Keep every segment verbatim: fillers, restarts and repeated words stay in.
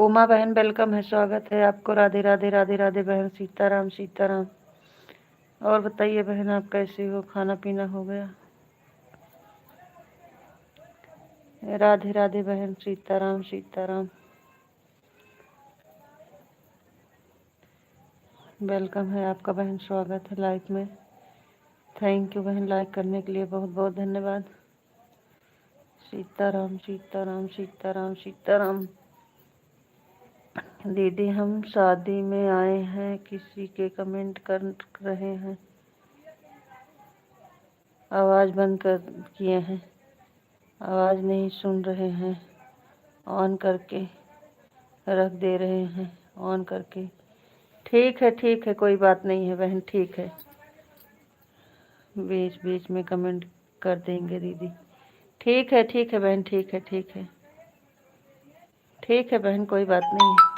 उमा बहन, welcome है, स्वागत है आपको। राधे राधे, राधे राधे बहन, सीताराम सीताराम। और बताइए बहन, आप कैसी हो, खाना पीना हो गया? राधे राधे बहन, सीताराम सीताराम। Welcome है आपका बहन, स्वागत है live में। Thank you बहन, like करने के लिए बहुत बहुत धन्यवाद। सीताराम सीताराम सीताराम सीताराम। दीदी, हम शादी में आए हैं, किसी के comment कर रहे हैं। आवाज़ बंद कर किए हैं, आवाज़ नहीं सुन रहे हैं, on करके रख दे रहे हैं, on करके। ठीक है, ठीक है, कोई बात नहीं है बहन, ठीक है, बीच बीच में comment कर देंगे दीदी। ठीक है, ठीक है बहन, ठीक है, ठीक है, ठीक है बहन, कोई बात नहीं है।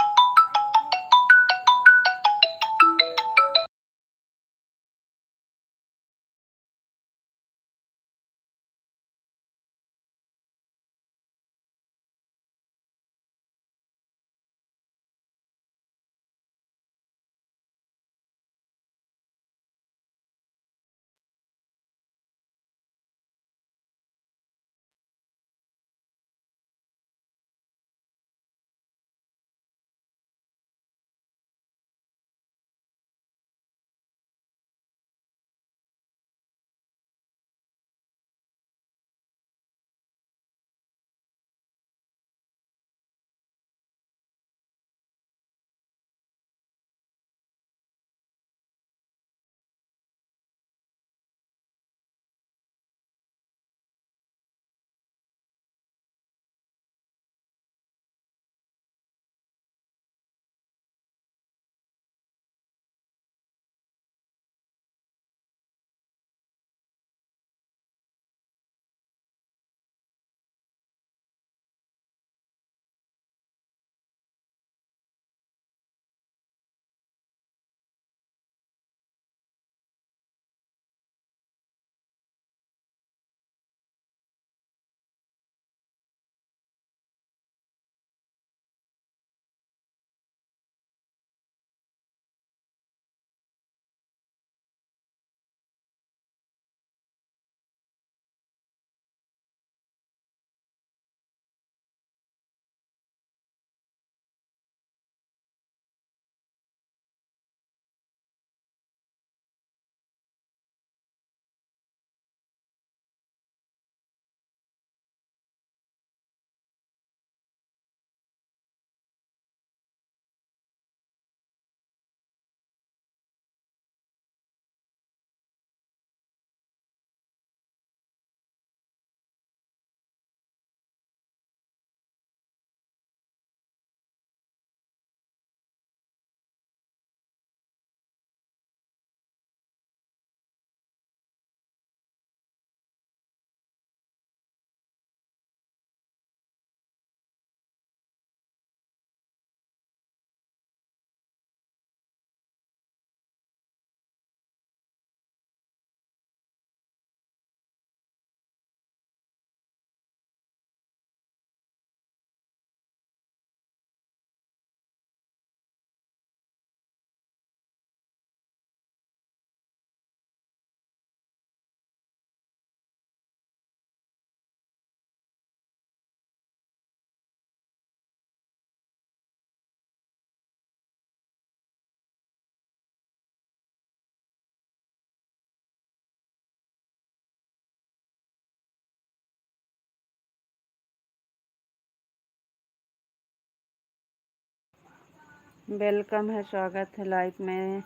Welcome है, स्वागत है live में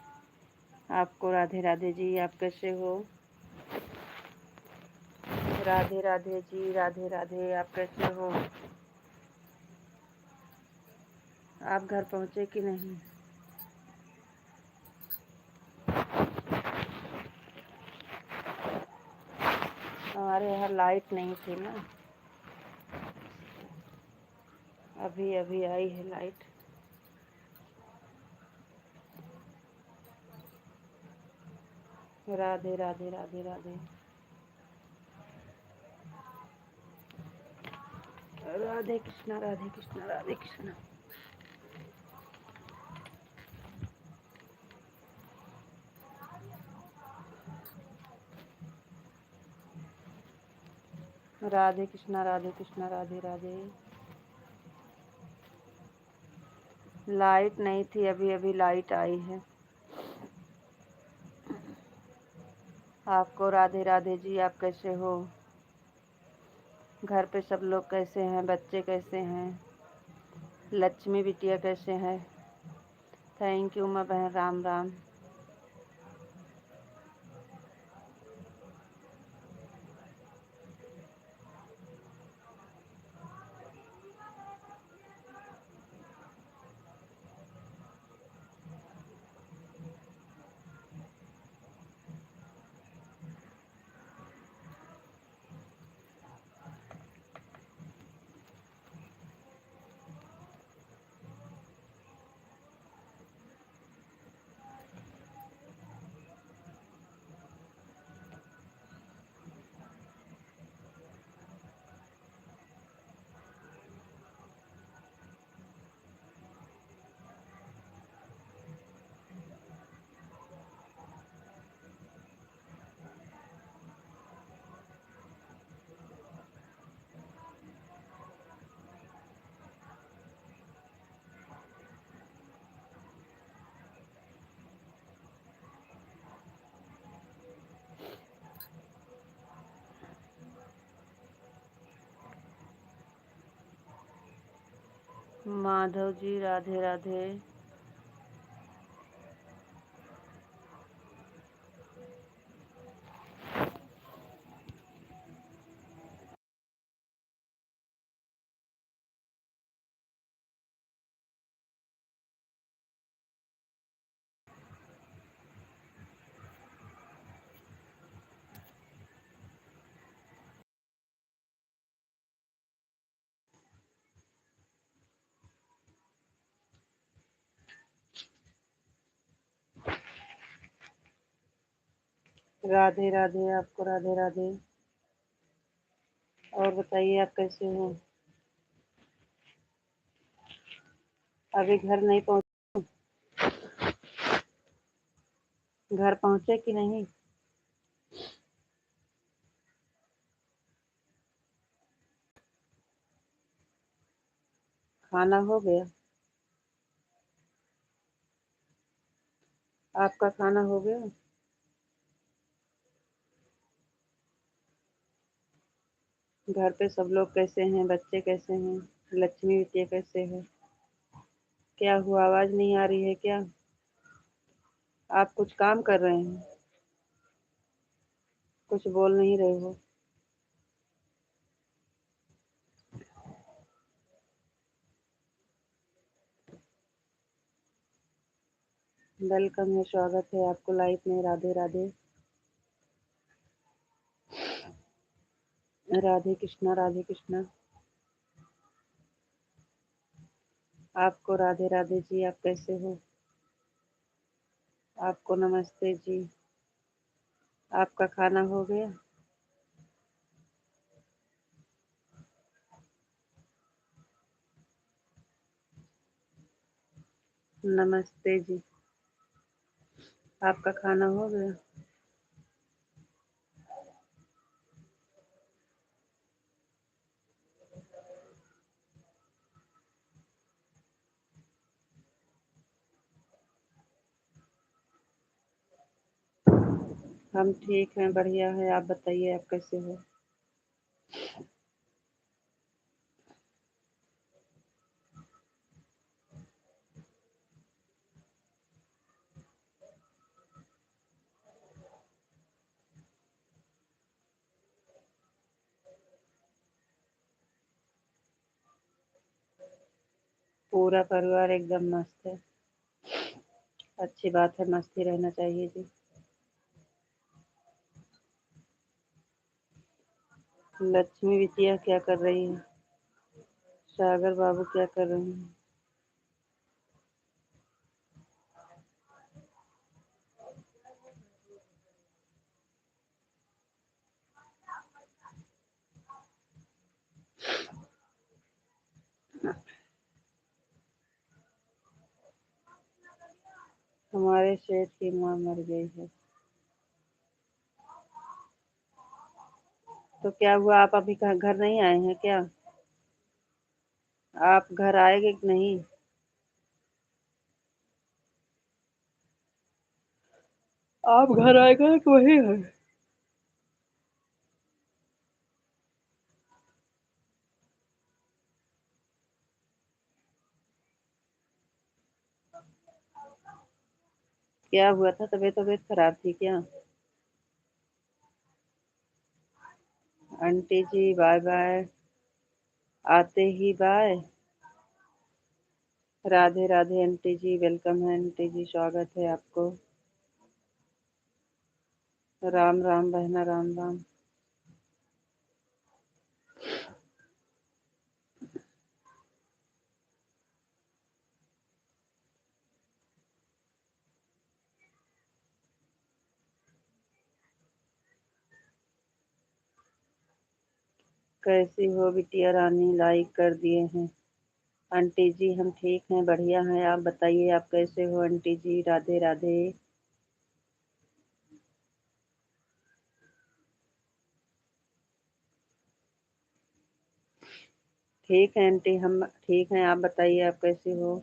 आपको। राधे राधे जी, आप कैसे हो? राधे राधे जी, राधे राधे, आप कैसे हो? आप घर पहुँचे कि नहीं? हमारे यहाँ light नहीं थी ना, अभी अभी आई है light। राधे राधे राधे राधे। राधे कृष्णा, राधे कृष्णा, राधे कृष्णा। राधे कृष्णा, राधे कृष्णा, राधे राधे। लाइट नहीं थी, अभी अभी लाइट आई है। आपको राधे राधे जी, आप कैसे हो? घर पे सब लोग कैसे हैं? बच्चे कैसे हैं? लक्ष्मी बिटिया कैसे हैं? Thank you माँ बहन, राम राम। माधव जी, राधे राधे। राधे राधे, आपको राधे राधे। और बताइए, आप कैसे हो? अभी घर नहीं पहुँचे, घर पहुँचे कि नहीं? खाना हो गया? आपका खाना हो गया? घर पे सब लोग कैसे हैं? बच्चे कैसे हैं? लक्ष्मी बिटिया कैसे है? क्या हुआ, आवाज़ नहीं आ रही है क्या? आप कुछ काम कर रहे हैं, कुछ बोल नहीं रहे हो। Welcome है, स्वागत है आपको live में। राधे राधे। राधे कृष्णा, राधे कृष्णा। आपको राधे राधे जी, आप कैसे हो? आपको नमस्ते जी। आपका खाना हो गया? नमस्ते जी, आपका खाना हो गया? हम ठीक हैं, बढ़िया है। आप बताइए, आप कैसे हो? पूरा परिवार एकदम मस्त है। अच्छी बात है, मस्ती रहना चाहिए जी। लक्ष्मी बिटिया क्या कर रही है? सागर बाबू क्या कर रहे हैं? हमारे सेठ की माँ मर गई है। तो क्या हुआ, आप अभी कहाँ घर नहीं आए हैं क्या? आप घर आएंगे कि नहीं? आप घर आएगा कि वही है? क्या हुआ था, तबीयत, तबीयत खराब थी क्या? आंटी जी बाय बाय, आते ही बाय। राधे राधे आंटी जी, welcome है आंटी जी, स्वागत है आपको। राम राम बहना, राम राम। कैसी हो बिटिया रानी, like कर दिए हैं। आंटी जी हम ठीक हैं, बढ़िया हैं, आप बताइए आप कैसे हो आंटी जी? राधे राधे। ठीक है आंटी, हम ठीक हैं, आप बताइए आप कैसे हो?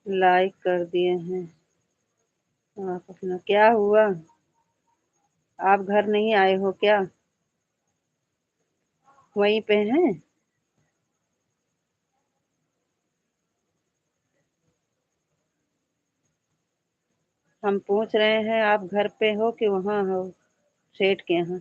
लाइक कर दिए हैं। आप अपना, क्या हुआ? आप घर नहीं आए हो क्या? वहीं पे हैं? हम पूछ रहे हैं, आप घर पे हो कि वहाँ हो, सेठ के यहाँ?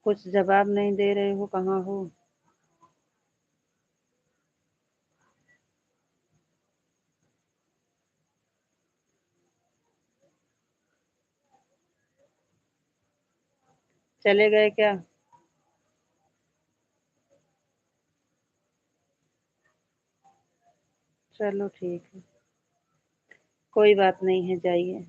कुछ जवाब नहीं दे रहे हो, कहाँ हो? चले गए क्या? चलो ठीक है, कोई बात नहीं है, जाइए।